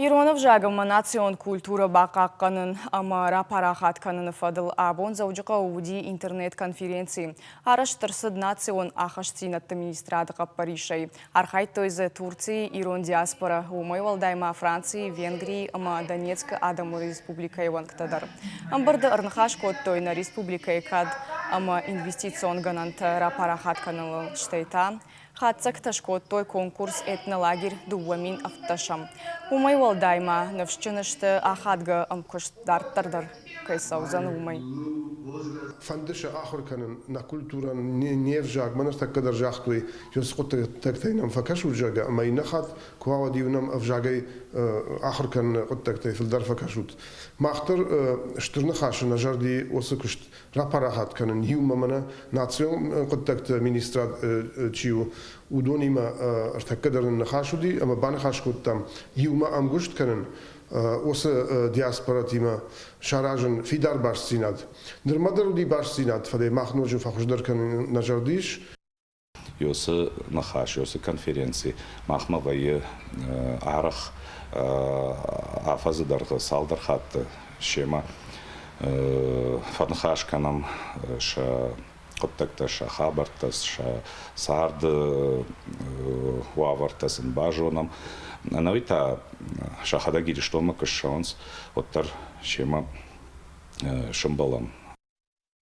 Ирон ӕвзаг ӕмӕ национ культурӕ бахъахъхъӕнын ӕмӕ рапарахат кӕныны фӕдыл абон Дзӕуджыхъӕуы уыди интернет-конференци. Арӕзт ӕрцыд национ ахастдзинӕдты министрады хъӕппӕрисӕй. Архайдтой дзы Турцийы ирон диаспорӕ, уымӕй уӕлдай ма Францийы, Венгрийы ӕмӕ Донецкы адӕмон республикӕйы уӕнгтӕ дӕр. Ӕмбырды ӕрныхас кодтой нӕ республикӕйы кад ӕмӕ инвестицион гӕнӕнтӕ рапарахат кӕныныл, стӕй та Хатдзӕгтӕ скодтой конкурс «Этнолагерь 2017-ӕм». Уымӕй уӕлдай ма ныфсджын сты ахадгӕ ӕмкуыст дарддӕр дӕр кӕй цӕудзӕн, уымӕй. Фӕнды сӕ ахуыр кӕнын нӕ культурӕ, не взагмӕ ныртӕккӕ дӕр загътой, уыцы хъуыддӕгтӕй нӕм фӕкӕсут, зӕгъгӕ, ӕмӕ иннӕ хатт куы уа, уӕд-иу нӕм ӕвзагӕй ахуыр кӕныны хъуыддӕгтӕй фылдӕр фӕкӕсут. Мах дӕр Стыр Ныхасы нӕ зӕрди уыцы куыст рапарахат кӕнын иумӕ мӕнӕ национ хъуыддӕгты министрад чи у, уыдонимӕ ӕртӕккӕ дӕр нын ныхас уыди ӕмӕ баныхас кодтам иумӕ ӕмгуыст кӕнын, уыцы диаспоратимӕ саразын фидар бастдзинад. Нырмӕ дӕр уыди бастдзинад, фӕлӕ мах ноджы фӕхуыздӕр кӕнын нӕ зӕрды ис. Ёсы ныхас, ёсы конференци махмӕ вӕййы арӕх афӕдзы дӕргъы цалдӕр хатты семӕ фӕныхас кӕнӕм сӕ хъуыддӕгтӕ, сӕ хабӕрттӕ, сӕ царды уавӕртӕ сын базонӕм. Ӕнӕуи та сӕхӕдӕг Ирыстонмӕ куы ссӕуынц, уӕддӕр семӕ сӕмбӕлӕм.